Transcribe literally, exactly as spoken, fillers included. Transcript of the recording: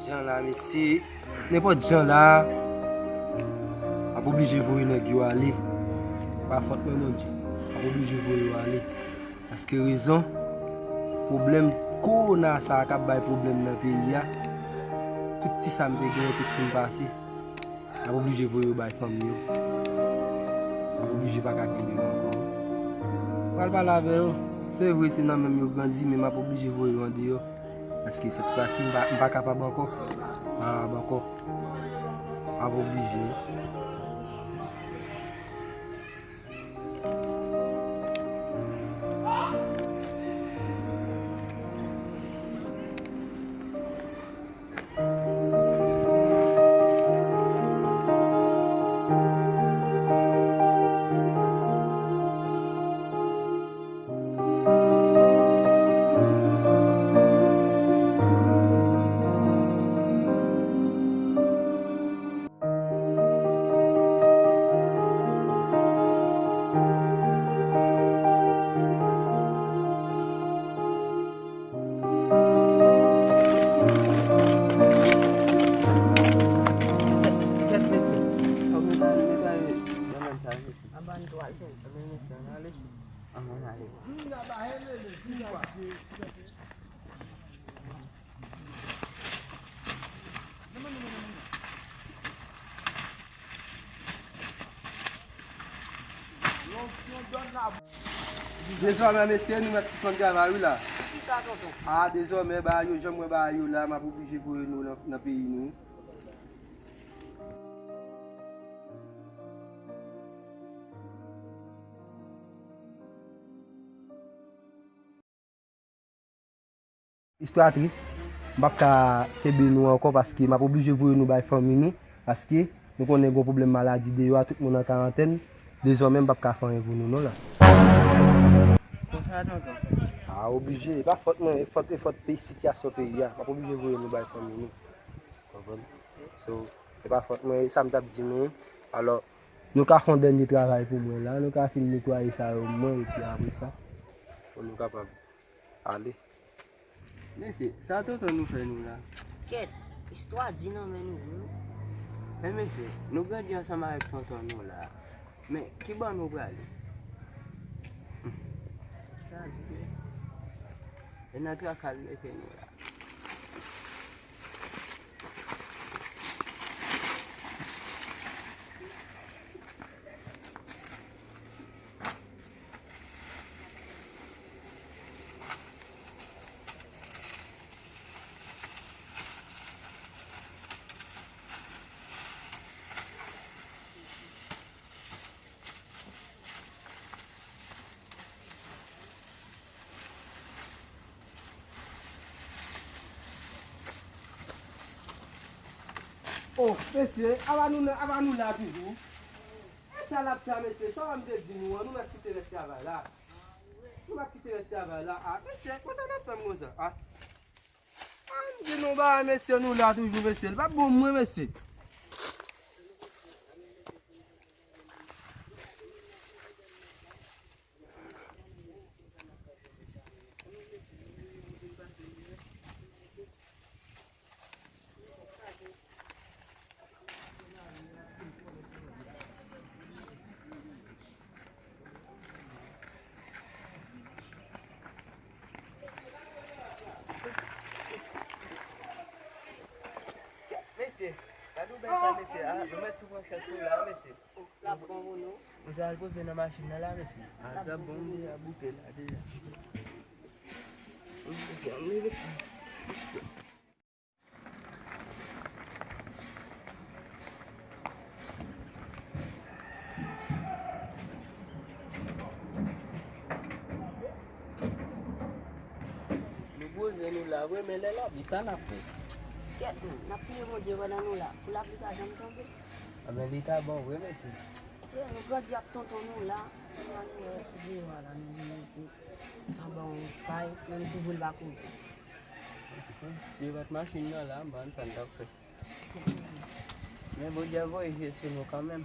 Jan la, mesye, nenpòt jan la, m ap oblije voye nèg yo ale. Pa fòt mwen, Bondye. M ap oblije voye yo ale. Paske rezon, pwoblèm kowona sa a k ap bay pwoblèm nan peyi a, tout ti sa m te genyen, tout fin pase. M ap oblije voye yo bay fanmi yo. M ap oblije pa ka kenbe yo ankò. M pral pale avè yo. Se vre, se nan men m yo grandi, men m ap oblije voye yo andeyò. Paske sèt fwa si, m pa, m pa kapab ankò. M pa kapab ankò. M ap oblije. Dezòmè, mesye, nou mèt sispann travay, wi, la. Kisa, tonton? A, dezòmè, bagay yo, jan m wè bagay yo la, m ap oblije voye nou nan, nan peyi nou. Istwa tris, m p ap ka kenbe nou ankò paske m ap oblije voye nou bay fanmi nou, paske nou konnen gen pwoblèm maladi deyò a, tout moun an karantèn, dezòmè m p ap ka fè anyen pou nou non la. Konsa, tonton? A, oblije, e pa fòt mwen, e fòt, e fòt peyi, sitiyasyon peyi a, m ap oblije voye nou bay fanmi nou. Konprann? So, e pa fòt mwen, e sa m t ap di nou. Alò, nou ka fè yon dènye travay pou mwen la, nou ka fin netwaye sa yo mwen, epi apre sa, pou nou kapab ale. Mesye, sa tonton nou fè nou la? Kèt, istwa di nan men nou vre wi. Men mesye, nou grandi ansanm avèk tonton nou la. Men, ki bò nou prale? Chase. E nan traka l mete nou la. Oh, mesye, ava nou, ava nou la toujou. E sa l ap sa, mesye, sa w a m te di nou an, nou mèt kite rès travay la. Nou mèt kite rès travay la. A, mesye, konsa n ap fè m konsa, a. A, m di nou bagay, mesye, nou la toujou, mesye. L p ap bon mwen, mesye. Mesye, gade yon bèl fwa, mesye. A, nou mèt tou pran chans nou la, mesye. L ap bon pou nou. Nou ta al poze nan machin nan la, mesye. A, l ap bon, nou deja bouke la, deja. Mesye, ann leve. Nou poze nou la vre, men lè lavi, sa n ap fè? Kèt, n ap priye Bondye pandan nou la, pou lapli pa janm tonbe. Anben, li ta bon vre, mesye. Mesye, nou grandi ak tonton nou la, kounya nou wè, nou wè la, nou vin rete anba yon kay, men nou toujou l pa kouri. Si yo pa t machin nan la, m pa konn sa n t ap fè. Men Bondye ap voye je sou nou kanmenm.